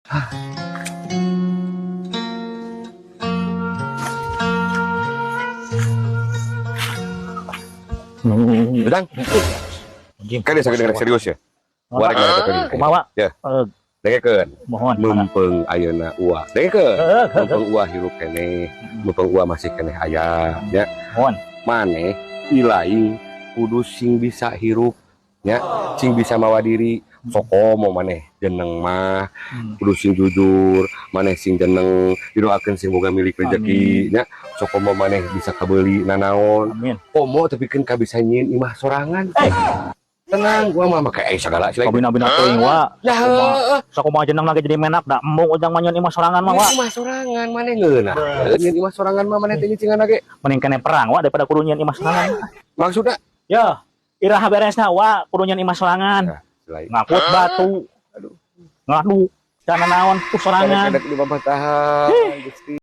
Ujang, Anjing. Kan dia sakit serius ya. Warek warek. Kumaha, Wa? Ya. Eh, Dengekeun, mohon. Mumpung ayeuna Uwa. Dengekeun. Heeh, Mumpung Uwa hirup keneh, mumpung Uwa masih keneh aya, ya. Mohon. Maneh ilaing kudu sing bisa hirup nya, sing bisa mawa diri. Komo maneh jeneng mah kudu sing jujur, maneh sing jeneng didoakeun sing boga milik rezeki nya. Komo maneh bisa kabeli nanaon. Amin. Komo tepikeun ka bisa nyieun imah sorangan. Eh. Tenang, gua mah make segala sih. Kabina-bina teuing, Wa. Ya, heueuh. Sakumaha jeneng lagi jadi menak da embung Ujang mah nyieun imah sorangan mah, Wa. Imah sorangan maneh ngeunah. Nyieun imah sorangan mah maneh teh nyicingan ge. Mending keneh perang, Wa, daripada kudu nyieun imah sorangan. Maksudna? Ya, iraha beresna, Wa, kudu nyieun imah sorangan? Nah, selain Ngangkut batu. Aduh. Ngadu. Kana naon ku sorangan. Kadek di pamatahan, Gusti.